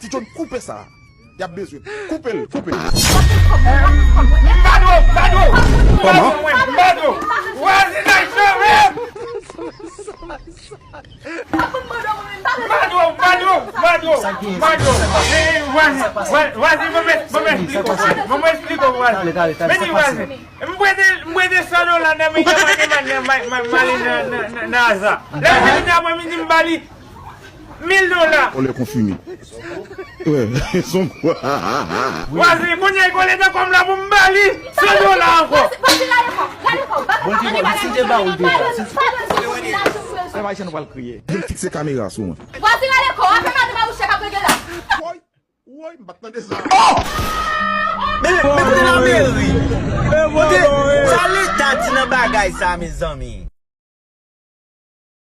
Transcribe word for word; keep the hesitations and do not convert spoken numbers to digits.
John, koupe sa. Y ap bezwen. Koupe l, koupe l. Mbado, mbado, mbado mwen, mbado. Wazin ay sove. Mbado, mbado, mbado, mbado. Eh, wazin, wazin, wazin, mwen mwen esplike w, mwen mwen esplike w, wazin. Men di wazin. Mwen te, mwen te san dola nan men mwen, mwen mwen mwen ale nan, nan, nan, nan aza. Lè mwen vini apre midi, m ba li mil dola. Vòlè konfime. Wè, son kwa. Wazin, kounye a, kole nan kòm la pou m ba li san dola ankò. Wazin, gade kò, gade kò, baba, Bon, ti bon, si te ba ou deja, si Pèp Ayisyen, nou pral kriye. Vin fikse kamera sou mwen. Wazin, gade kò, apre madanm a bouche k ap regle la. Woy, woy, m pa t tande sa. Men, men kote la meri? Kote sa leta di nan bagay sa, mezanmi?